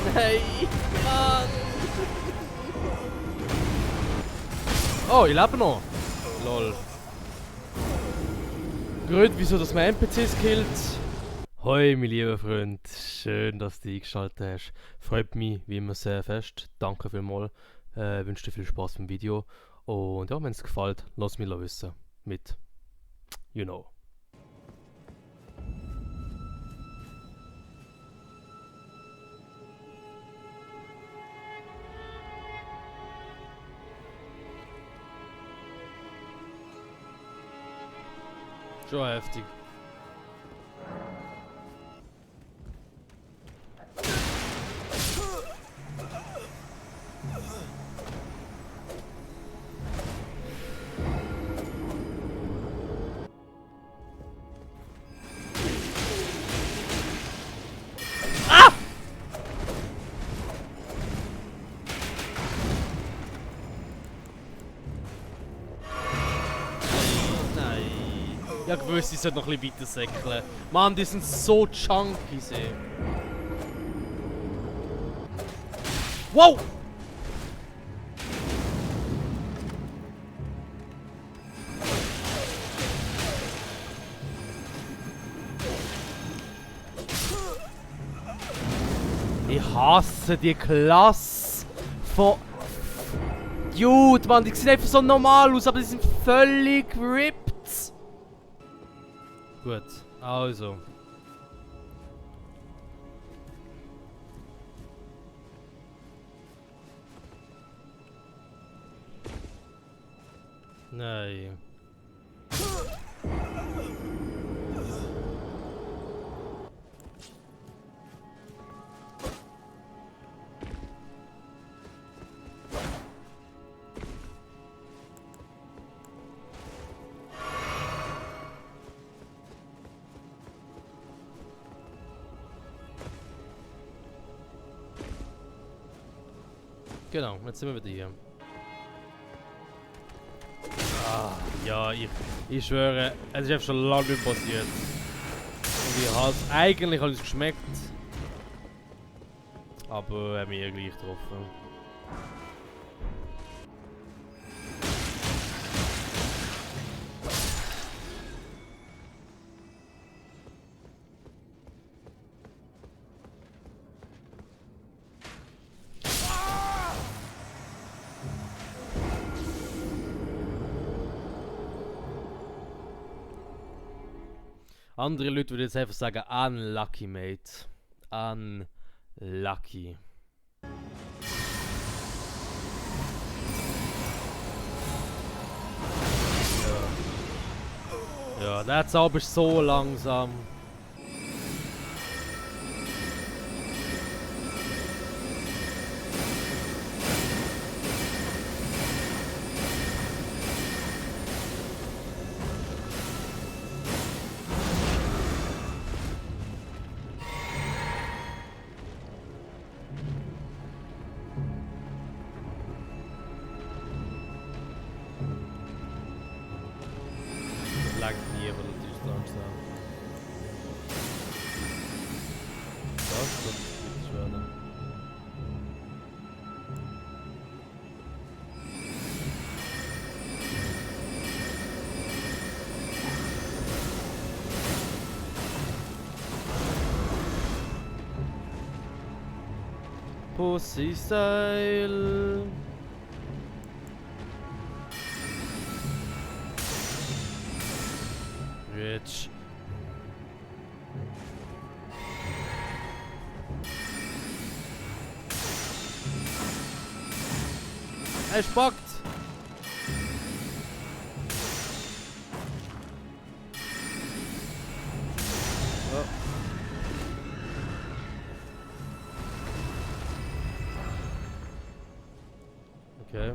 Nein! Mann! Oh, ich lebe noch! Lol. Grund, wieso dass man NPCs killt. Hoi, mein lieber Freund. Schön, dass du eingeschaltet hast. Freut mich wie immer sehr fest. Danke vielmals. Wünsche dir viel Spaß beim Video. Und ja, wenn es gefällt, lass mich wissen. Mit You know. Schon heftig. Ah! Ja, gewusst, ich sollte noch ein bisschen weiter säckeln. Mann, die sind so chunky, ey. Wow! Ich hasse die Klasse von... Dude, Mann, die sehen einfach so normal aus, aber die sind völlig ripped. Gut, also. Nein. Genau, jetzt sind wir wieder hier. Ah, ja, ich schwöre, es ist einfach schon lange nicht passiert. Und ich habe es eigentlich alles geschmeckt. Aber er hat mich gleich getroffen. Andere Leute würden jetzt einfach sagen, unlucky, mate. Unlucky. Ja, der Zauber ist so langsam. Langt nie, aber das ist langsam. Das ist schwer. Pussy Style. Rich. Er spackt! Oh. Okay.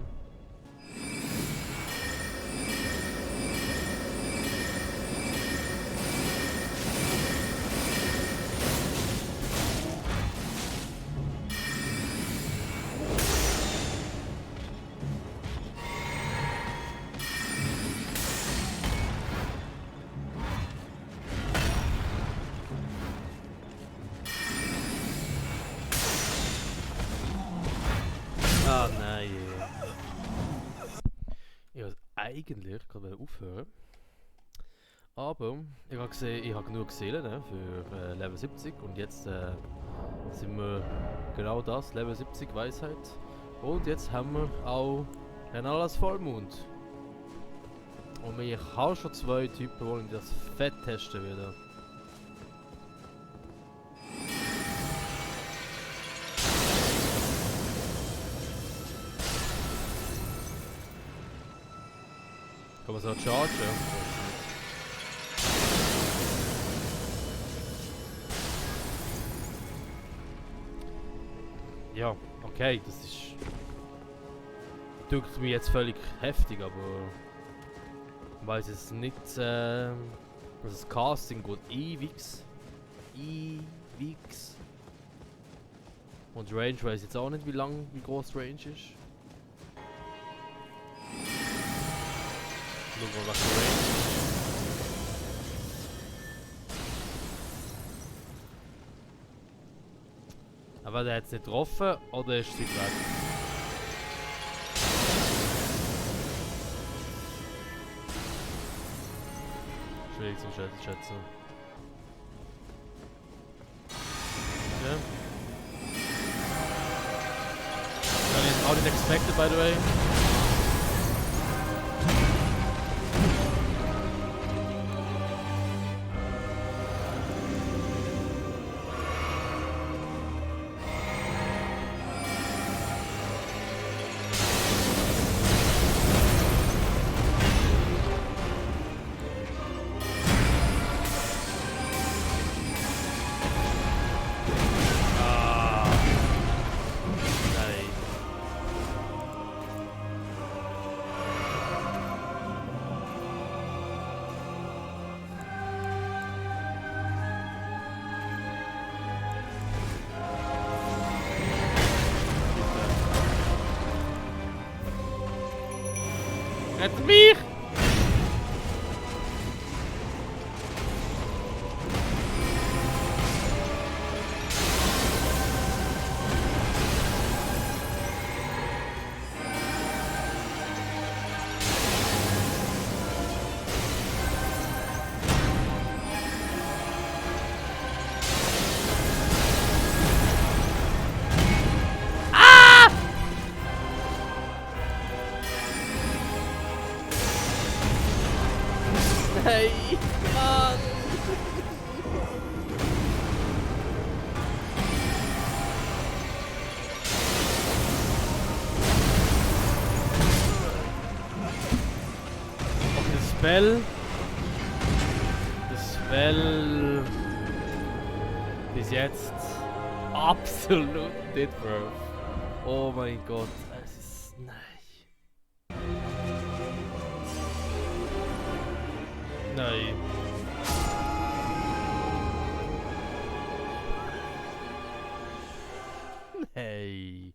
eigentlich gerade aufhören. Aber ich habe gesehen, ich habe genug Seelen für Level 70 und jetzt sind wir genau das, Level 70 Weisheit. Und jetzt haben wir auch Renalas Vollmond. Und ich habe schon 2 Typen, die das fett testen wieder. Kann man so chargen? Ja, okay, das ist... Tut mir jetzt völlig heftig, aber... Ich weiß es nicht, das Casting geht ewig. Und Range weiß jetzt auch nicht, wie groß Range ist. Schauen wir mal, was die Range ist. Aber der hat es nicht getroffen, oder ist es weg? Schwierig zu schätzen. Okay. That is not expected, by the way. Rett mich! Hey, Mann! Okay, das Spell bis jetzt absolut nicht worth. Oh mein Gott, es ist... Nein. Nein. Hey.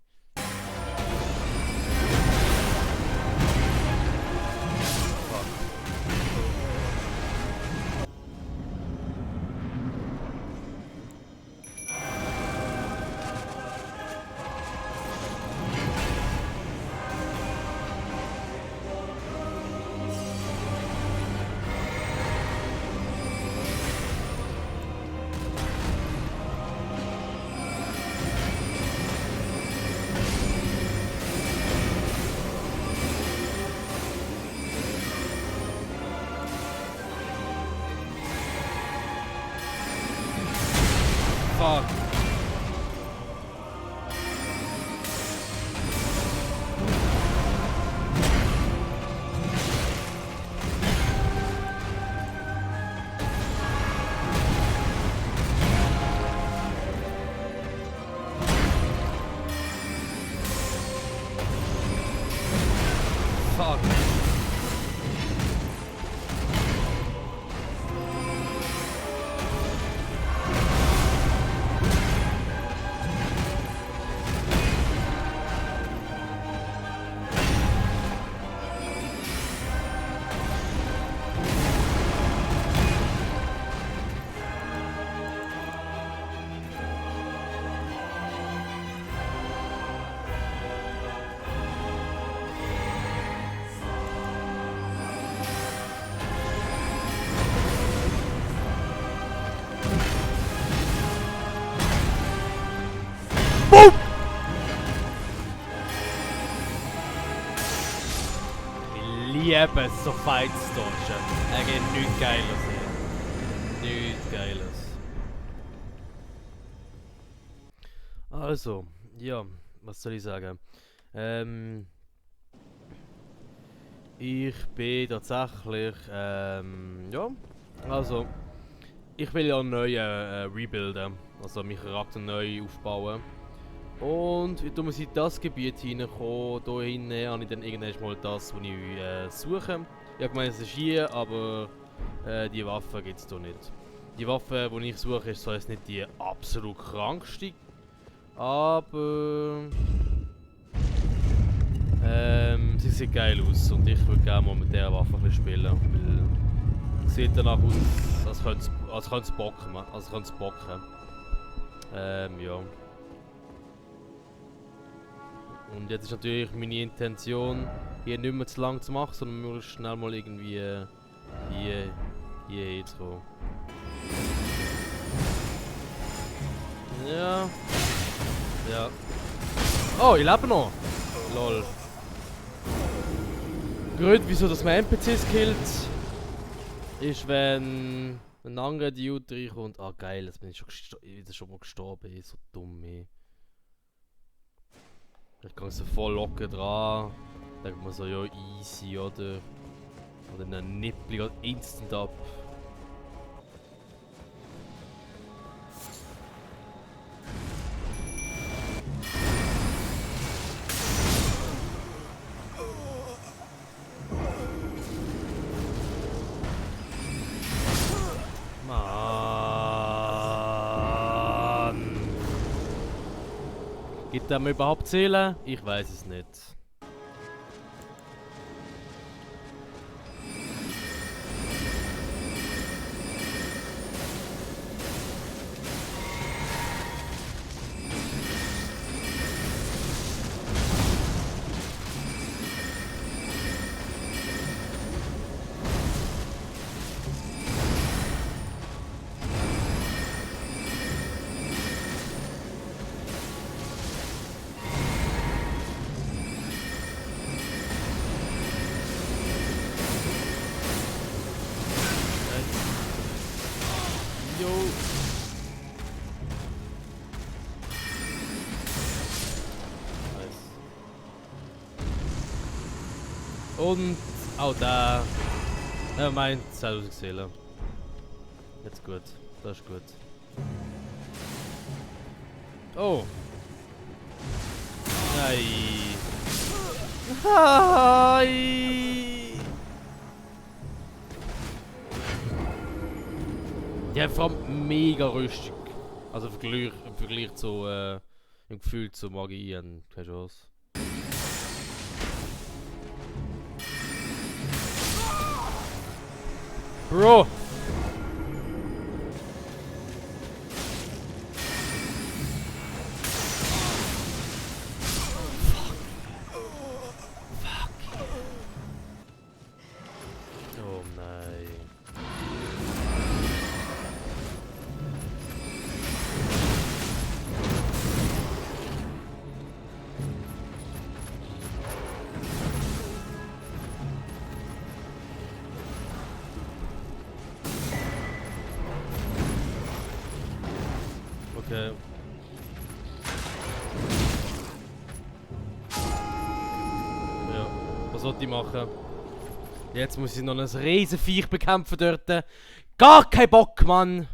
liebe so Fights dodgen. Er geht nichts Geiles. Nichts Geiles. Also, ja, was soll ich sagen? Ich bin tatsächlich, ja, also, ich will ja neu rebuilden, also meinen Charakter neu aufbauen. Und wie muss ich in das Gebiet hineinkommen, hier hinten habe ich dann irgendwann mal das, was ich suche. Ich habe gemeint, es ist hier, aber die Waffe gibt es hier nicht. Die Waffe, die ich suche, ist zwar jetzt nicht die absolut krankste, aber sie sieht geil aus und ich würde gerne mal mit dieser Waffe ein bisschen spielen, weil es sieht danach aus, als könnte es bocken, ja. Und jetzt ist natürlich meine Intention, hier nicht mehr zu lang zu machen, sondern möglichst schnell mal irgendwie hier hinzukommen. Ja. Ja. Oh, ich lebe noch! Lol. Grund, wieso dass man NPCs killt, ist, wenn ein anderer Dude reinkommt. Ah geil, jetzt bin ich wieder schon mal gestorben, so dumm. Ey. Ich gehe so voll locker dran. Denkt man so, ja easy, oder? Und dann nippel ich instant ab. Gibt er mir überhaupt Seelen? Ich weiß es nicht. Und auch da. Er meint, es hat ausgesehen. Jetzt gut. Das ist gut. Oh. Nein. Hi. Die haben vor allem mega Rüstung. Also im Vergleich zu, im Gefühl zu Magie und keine Chance. Bro! Oh nein. Okay. Ja, was soll ich machen? Jetzt muss ich noch ein Riesenviech bekämpfen dort. Gar kein Bock, Mann!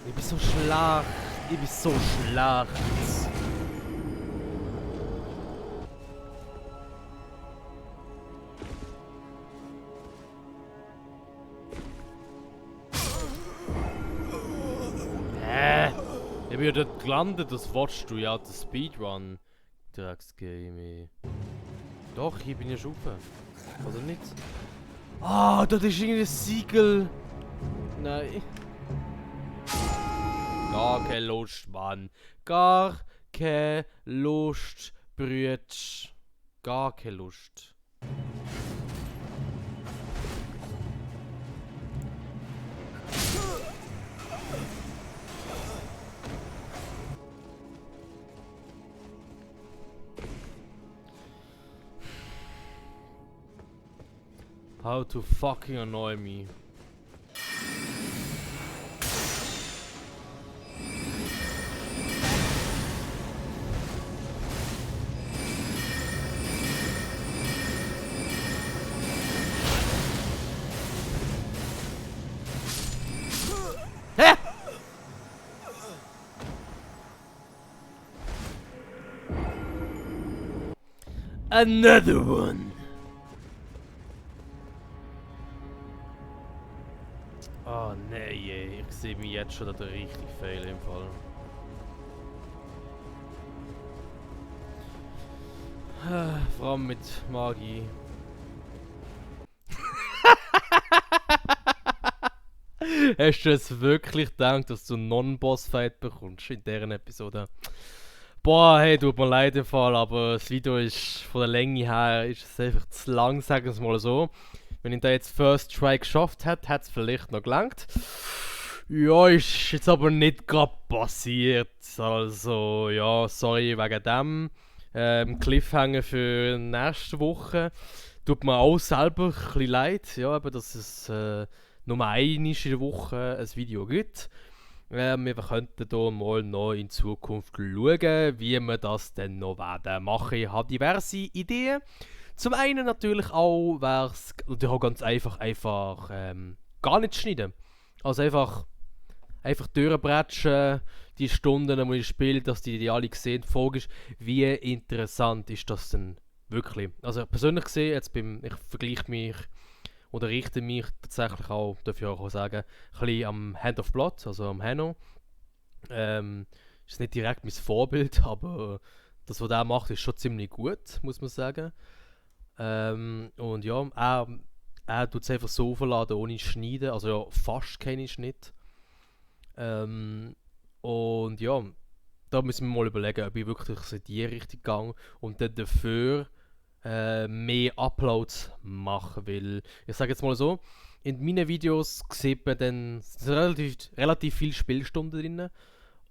Ich bin so schlecht. Ich bin so schlecht. bin ja dort gelandet, das watchst du ja, der Speedrun. Drecksgame. Doch, hier bin ich schon rauf. Oder nicht? Ah, dort ist irgendein Siegel. Nein. Gar keine Lust, Mann. Gar keine Lust, Brütsch. Gar keine Lust. How to fucking annoy me. Hä? Another one. Oh nein, ey. Ich sehe mich jetzt schon, dass der richtig fail im Fall. Vor allem mit Magie. Hast du es wirklich gedacht, dass du einen Non-Boss-Fight bekommst in deren Episode? Boah, hey, tut mir leid im Fall, aber das Video ist von der Länge her ist es einfach zu lang, sagen wir es mal so. Wenn ich da jetzt First Try geschafft hätte, hätte es vielleicht noch gelangt. Ja, ist jetzt aber nicht gerade passiert. Also, ja, sorry wegen dem. Cliffhanger für nächste Woche. Tut mir auch selber ein bisschen leid, ja, aber dass es nur einmal in der Woche ein Video gibt. Wir könnten hier mal noch in Zukunft schauen, wie wir das dann noch werden machen. Ich habe diverse Ideen. Zum einen natürlich auch wäre es natürlich auch ganz einfach gar nicht schneiden. Also einfach durchbretschen, die Stunden, die ich spiele, dass die alle sehen. Die Frage ist, wie interessant ist das denn wirklich? Also persönlich gesehen, ich vergleiche mich oder richte mich tatsächlich auch, darf ich auch sagen, ein bisschen am Hand of Blood, also am Hanno. Ist nicht direkt mein Vorbild, aber das, was er macht, ist schon ziemlich gut, muss man sagen. Und ja, er tut es einfach so verladen, ohne Schneiden, also ja, fast keine Schnitt. Und ja, da müssen wir mal überlegen, ob ich wirklich in die Richtung gehe und dann dafür mehr Uploads machen will. Ich sage jetzt mal so, in meinen Videos sieht man dann relativ viele Spielstunden drin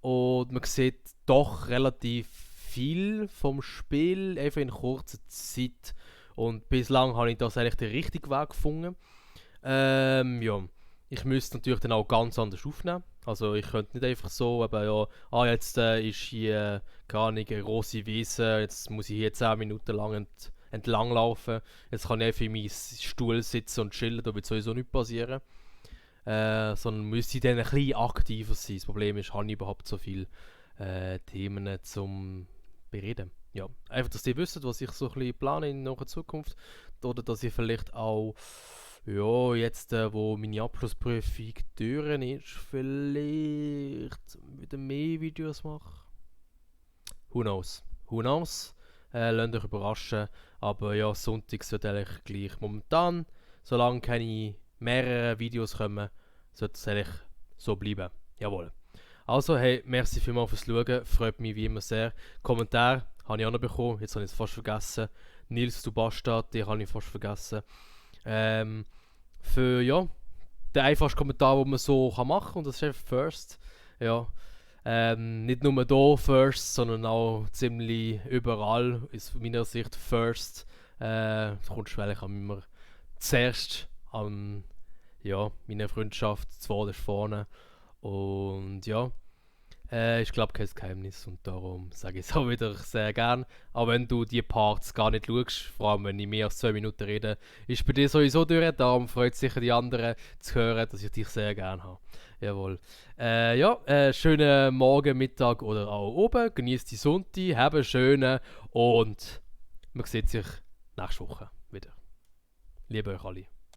und man sieht doch relativ viel vom Spiel, einfach in kurzer Zeit. Und bislang habe ich das eigentlich den richtigen Weg gefunden. Ja, ich müsste natürlich dann auch ganz anders aufnehmen. Also ich könnte nicht einfach so, aber ja, jetzt ist hier gar nicht eine grosse Wiese, jetzt muss ich hier 10 Minuten lang entlang laufen. Jetzt kann ich einfach in meinem Stuhl sitzen und chillen, da wird sowieso nichts passieren. Sondern müsste ich dann ein bisschen aktiver sein. Das Problem ist, habe ich überhaupt so viele Themen zum Bereden. Ja, einfach, dass ihr wisst, was ich so ein bisschen plane in der Zukunft. Oder dass ich vielleicht auch, ja, jetzt, wo meine Abschlussprüfung durch ist, vielleicht wieder mehr Videos mache. Who knows? Who knows? Lasst euch überraschen. Aber ja, Sonntag wird eigentlich gleich. Momentan, solange keine mehrere Videos kommen, sollte es eigentlich so bleiben. Jawohl. Also, hey, merci vielmals fürs Schauen. Freut mich wie immer sehr. Kommentar habe ich auch noch bekommen. Jetzt habe ich es fast vergessen. Nils, du Bastard, den habe ich fast vergessen. Für, ja, der einfachste Kommentar, den man so machen kann. Und das ist einfach First. Ja. Nicht nur hier First, sondern auch ziemlich überall ist von meiner Sicht First. Du kommst eigentlich immer zuerst an, ja, meine Freundschaft, zwar vorne. Und ja, ich glaube kein Geheimnis und darum sage ich es auch wieder sehr gern. Auch wenn du die Parts gar nicht schaust, vor allem wenn ich mehr als 2 Minuten rede, ist bei dir sowieso durch. Darum freut es sicher die anderen zu hören, dass ich dich sehr gern habe. Jawohl. Ja, schönen Morgen, Mittag oder auch oben. Genießt die Sonntag, habt einen schönen und man sieht sich nächste Woche wieder. Liebe euch alle.